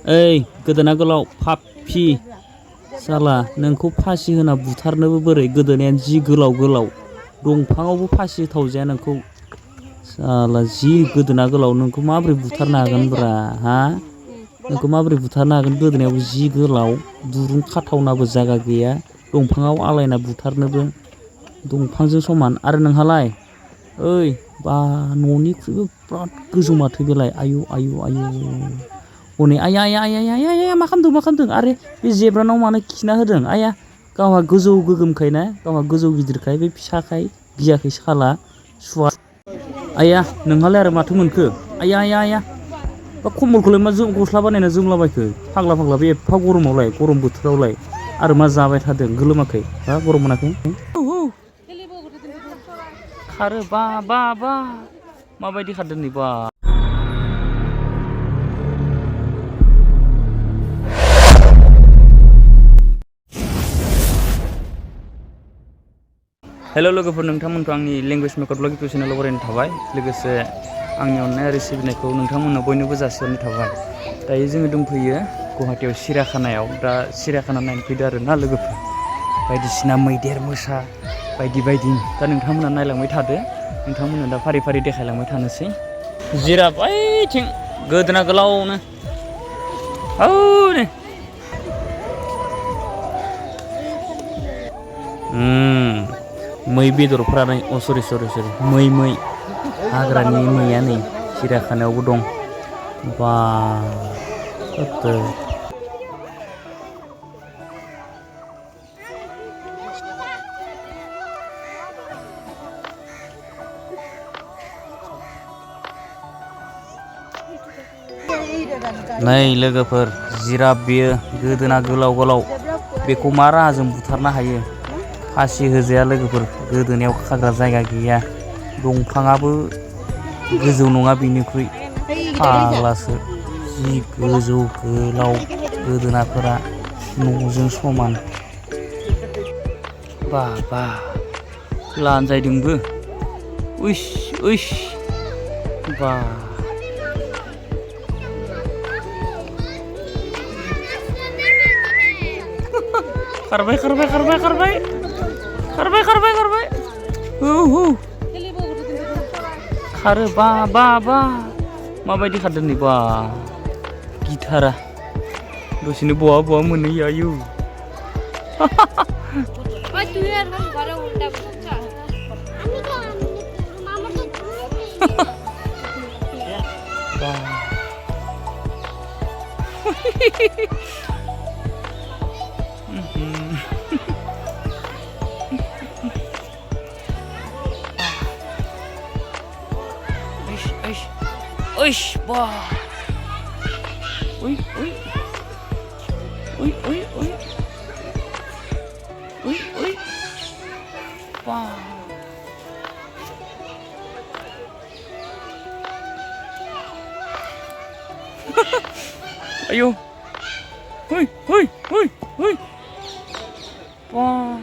ओइ गोदोना गोलाव फाफि साला नोंखौ फासि होना बुथारनोबो बोरै गोदोनायानो जि गोलाव गोलाव दंफाङावबो फासि होथावजाया नोंखौ साला जि गोदोना गोलाव नोंखौ माबोरै बुथारनो हागोनब्रा हा नोंखौ माबोरै बुथारनो हागोन गोदोनायावबो जि गोलाव दुरुं खाथावनाबो जायगा गैया दंफाङाव आलायना बुथारनोबो दंफांजों समान आरो नोंहालाय ओइ बा न'निख्रुइबो बिराद गोजौ माथो बेलाय आयु आयु आयु हनै आया आया आया आया आया मा खालामदों आरो बे जेब्रानाव मानो खिना होदों आया गावहा गोजौ गोगोमखाय ना गावहा गोजौ गिदिरखाय बे फिसाखाय गियाखै साला सुवा आया नोंहालाय आरो माथो मोनखो आया आया आया बा खम्बलखौलाय मा गस्ला बानायना जोमलाबायखो फाग्ला फाग्ला बे एफा गरमावलाय गरम बोथोरावलाय आरो मा जाबाय थादों गोलोमाखै हा गरम मोनाखै खारो बा बा बा माबायदि खारदों नै बा हेल' लोगोफोर नोंथांमोनखौ आंनि लेंगुवेज मेकर ब्लग इउटुब चेनेलाव बरायनाय थाबाय लोगोसे आंनि अननाय आरो सिबिनायखौ नोंथांमोननो बयनोबो जासिहरनाय थाबाय दायो जोङो दंफैयो गुवाहाटीयाव सिरियाखानायाव दा सिरियाखाना नायनो फैदो आरोना लोगोफोर बायदिसिना मैदेर मोसा बायदि बायदि दा नोंथांमोना नायलांबाय थादो नोंथांमोननो दा फारि फारि देखायलांबाय थानोसै जिराफ ओइथिं गोदोना गोलावनो औ मै बेदरफ्रा नै अ सरि मै हाग्रानि मैया नै सिरियाखानायावबो दं बा नै लोगोफोर जिराफ बियो गोदोना गोलाव गोलाव बेखौ मा राहाजों बुथारनो हायो फासि होजाया लोगोफोर गोदोनायाव खाग्रा जायगा गैया दंफाङाबो गोजौ नङा बिनिख्रुइ फाग्लासो जि गोजौ गोलाव गोदोनाफोरा न'जों समान बा बा लानजायदोंबो उइस उइस बा खारबाय खारो बा बा बा माबायदि खारदों नै बा गिथारा दसेनो बहा मोनहैयो आयु Uish, wah. Ui. Wah. Ayo. Hui. Wah.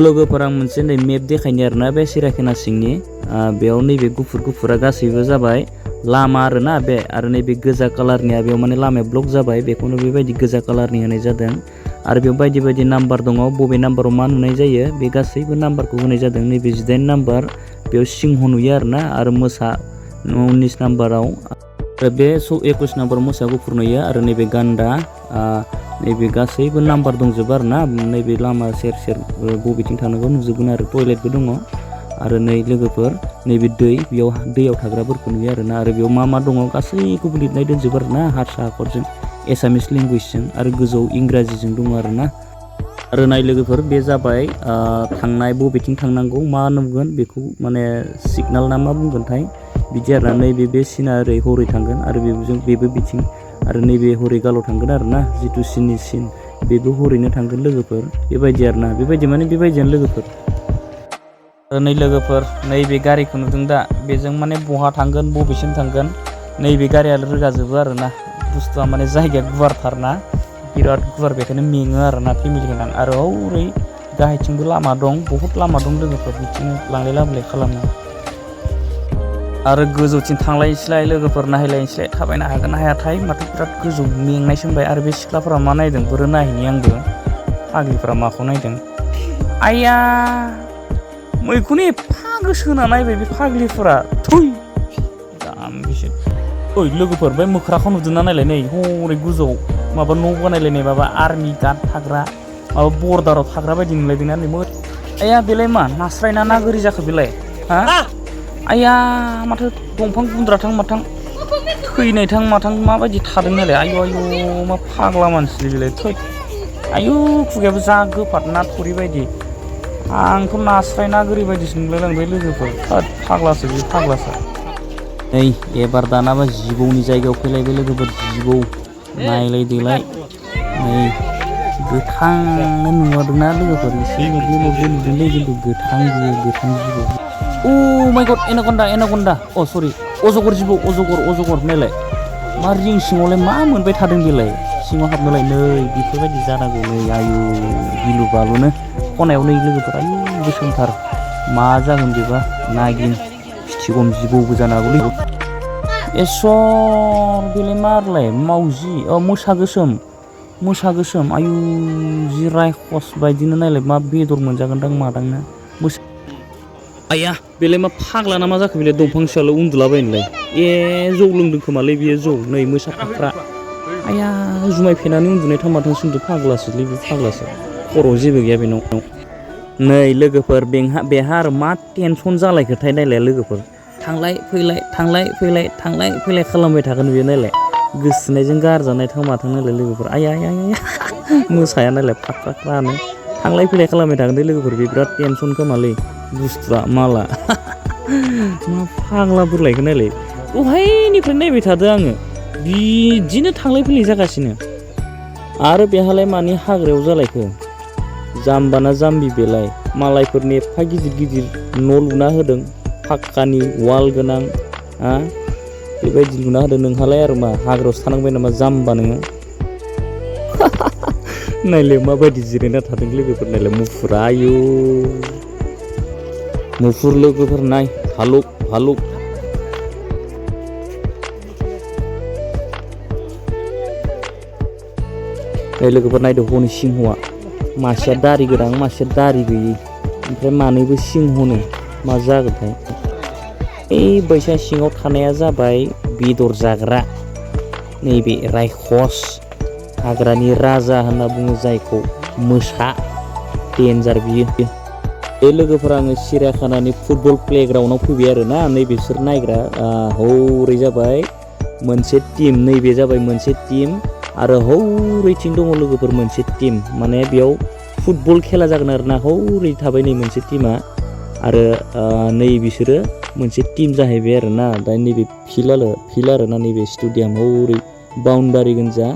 लोगोफोर आं मोनसे नै मेप देखायनो आरोना बे सिरियाखाना सिंनि बेयाव नैबे गुफुरा गासैबो जाबाय लामा आरोना बे आरो नैबे गोजा कालारनिया बेयाव माने लामाया ब्लक जाबाय बेखौनो बेबायदि गोजा कालारनि होनाय जादों आरो बेयाव बायदि नाम्बार दङ बबे नाम्बाराव मा नुनाय जायो बे गासैबो नाम्बारखौ होनाय जादों नैबे 19 नाम्बार बेयाव सिंह नुयो आरोना आरो मोसा 19 नाम्बाराव बे 21 नाम्बाराव मोसा गुफुर नुयो आरो नैबे गान्दा नैबे गासैबो नाम्बार दंजोबो आरोना नैबे लामा सेर बबेथिं थांनांगौ नुजोबगोन आरो टयलेटबो दङ आरो नै लोगोफोर नैबे बेयाव दैयाव थाग्राफोरखौ नुयो आरोना आरो बेयाव मा दङ गासैखौबो लिरनाय दोनजोबो आरोना हारसा आखरजों एसामिस लेंगुवेजजों आरो गोजौ इंराजिजों दङ आरोना आरो नाय लोगोफोर बे जाबाय थांनाय बबेथिं थांनांगौ मा नुगोन बेखौ माने सिगनाल ना मा बुंगोनथाय बिदि आरोना नैबे बे सिना ओरै हरै थांगोन आरो बेबो बिथिं आरो नैबे हरै गालाव थांगोन आरोना जिथु सिननि सिन बेबो हरैनो थांगोन लोगोफोर बेबायदि आरोना बेबायदि माने बेबायदियानो लोगोफोर नै लोगोफोर नैबे गारिखौ नुदों दा बेजों माने बहा थांगोन बबेसिम थांगोन नैबे गारिया रोगाजोबो आरोना बुस्थुआ माने जायगाया गुवारथारना बिराद गुवार बेखायनो मेङो आरोना फेमिलि गोनां आरो हरै गाहायथिंबो लामा दं बहुद लामा दं लोगोफोर बिदिनो लांलाय लाबोलाय खालामनो आरो गोजौथिं थांलायनोसैलाय लोगोफोर नायहैलायनोसैलाय थाबायनो हागोन ना हायाथाय माथो बिराद गोजौ मेंनायसो मोनबाय आरो बे सिख्लाफोरा मा नायदों बोरो नायहैनि आंबो फाग्लिफोरा माखौ नायदों आइया मैखौनो एफा गोसो होना नायबाय बे फाग्लिफोरा थै जाम्बिसो ओइ लोगोफोर बै मोख्राखौ नुदोंना नायलाय नै हरै गोजौआव माबा न' बानायलायनाय माबा आर्मि गार्ड थाग्रा माबा बर्डाराव थाग्रा बायदि नुलायदोंना नै आइया बेलाय मा नास्राय ना गोरि जाखो बेलाय हा आइया माथो दंफां गुन्द्राथां माथां थैनाय थां माथां माबायदि थादों नालाय आयु आयु मा फाग्ला मानसि बेलाय थै आयु खुगायाबो जा गोफाद ना थुरि बायदि आंथ' नास्राय ना गोरि बायदिसो नुलायलांबाय लोगोफोर थोद फाग्लासो बे फाग्लासो नै एबार दानाबा जिबौनि जायगायाव फैलायबाय लोगोफोर जिबौ नायलाय देलाय नै गोथांनो नुवादोंना लोगोफोर एसे मोब्लिब नुदोंलै खिन्थु गोथां बियो गोथां जिबौ अ माय गड एनाकन्डा अ सरि अजगर जिबौ अजगर नायलाय मा रिं सिङावलाय मा मोनबाय थादों बेलाय सिङाव हाबनोलाय नै बेफोरबायदि जानांगौ नै आयु गिलु बालुनो खनायाव नै लोगोफोर आयु गोसोमथार मा जागोन बेबा नागिन फिथिगम जिबौबो जानो हागौलै एसर बेलाय मारलाय मावजि मोसा गोसोम आयु जि रायखस बायदिनो नायलाय मा बेदर मोनजागोनदां मादांना आइया बेलाय मा फाग्ला ना मा जाखो बेलाय दंफां सायावलाय उन्दुलाबायनोलाय जौ लोंदों खोमालै बेयो जौ नै मोसा फाख्रा आइया जुमाय फेनानै उन्दुनाय थांमाथों सोंदो फाग्लासोलै बे फाग्लासो खर'आव जेबो गैया बेनाव नै लोगोफोर बेहा आरो मा टेनसन जालायखोथाय नायलाय लोगोफोर थांलाय फैलाय खालामबाय थागोन बेयो नायलाय गोसोनायजों गारजानाय थांमाथों नायलाय लोगोफोर आइया मोसाया नायलाय फाख्रानो थांलाय फैलाय खालामबाय थागोन दे लोगोफोर बे बिराद टेनसन खोमालै बुस्थुआ माला मा फाग्ला बुरलायखो नायलाय दहायनिफ्राय नायबाय थादो आङो बिदिनो थांलाय फैलाय जागासिनो आरो बेहालाय मानि हाग्रायाव जालायखो जाम्बाना जाम्बि बेलाय मालायफोरनि एफा गिदिर न' लुना होदों फाक्कानि वाल गोनां बेबायदि लुना होदों नोंहालाय आरो मा हाग्रायावसो थानांबाय नामा जाम्बा नोङो नायलाय माबायदि जिरायना थादों लोगोफोर नायलाय मुफुरा आयु मुफुर लोगोफोर नाय भालुक लोगोफोर नायदो हनै सिंहआ मासेया दारि गोनां मासेया दारि गैयै ओमफ्राय मानैबो सिंहनो मा जागोनथाय बैसा सिङाव थानाया जाबाय बेदर जाग्रा नैबे रायखस हाग्रानि राजा होनना बुङो जायखौ मोसा डेन्जार बियो बे लोगोफोरा आङो सिरियाखानानि फुटबल प्लेग्राउन्डआव फैबाय आरोना नैबेसोर नायग्रा हौरै जाबाय मोनसे टिम नैबे जाबाय मोनसे टिम आरो हौरैथिं दङ लोगोफोर मोनसे टिम माने बेयाव फुटबल खेला जागोन आरोना हौरै थाबाय नै मोनसे टिमा आरो नै बिसोरो मोनसे टिम जाहैबाय आरोना दा नैबे फिल्ड आरोना नैबे स्टेडियाम हौरै बाउन्डारि गोनजा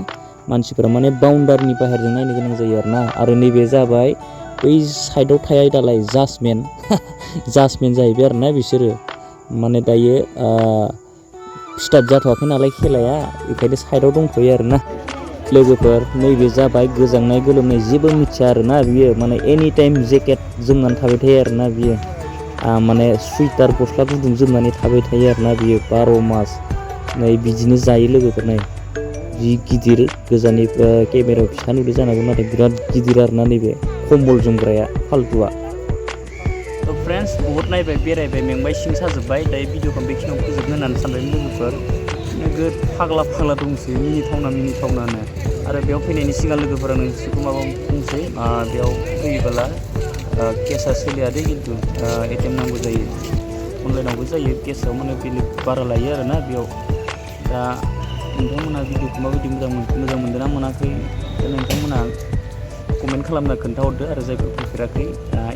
मानसिफोरा माने बाउन्डारिनि बाहेरजों नायनो गोनां जायो आरोना आरो नैबे जाबाय बै साइडआव थायो दालाय जाजमेन जाहैबाय आरोना बिसोरो माने दायो स्टार्ट जाथ'वाखै नालाय खेलाया बेखायनो साइडआव दंथ'यो आरोना लोगोफोर नैबे जाबाय गोजांनाय गोलोमनाय जेबो मिथिया आरोना बियो माने एनि टाइम जेकेट जोमनानै थाबाय थायो आरोना बियो माने सुइटार गस्ला गुदुं जोमनानै थाबाय थायो आरोना बियो 12 मास नै बिदिनो जायो लोगोफोर नाय जि गिदिर गोजाननि केमेरायाव फिसा नुदों जानांगौ नाथाय बिराद गिदिर आरोना नैबे कम्बल जोमग्राया फाल्टुआ फ्रेन्ड्स बहुत नायबाय बेरायबाय मेंबाय सिं साजोब्बाय दायो भिडिअखौ बेखिनियाव फोजोबनो होननानै सानबाय लोगोफोर नोगोद फाग्ला दंसै मिनिथावनानो आरो बेयाव फैनायनि सिगां लोगोफोरा नोंसोरखौ माबा बुंसै बेयाव फैयोब्ला केसा सोलिया दे खिन्थु एटिएम नांगौ जायो अनलाइनावबो जायो केसाव माने बेलेग बारा लायो आरोना बेयाव दा नोंथांमोना भिडिअखौ माबायदि मोजां मोनदों ना मोनाखै दा नोंथांमोना कमेन्ट खालामना खोन्थाहरदो आरो जायफोर फैफेराखै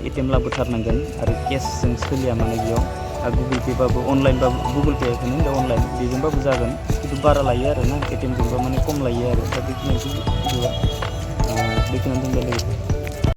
एटिएम लाबोथारनांगोन आरो केसजों सोलिया माने बेयाव गुगोल पे बाबो अनलाइनबाबो गुगोल पेखौनो होनदों अनलाइन बेजोंबाबो जागोन खिन्थु बारा लायो आरो ना एटिएमजोंबा माने खम लायो आरो दा बेखिनियानो बेखिनियानो दंबाय लोगोसे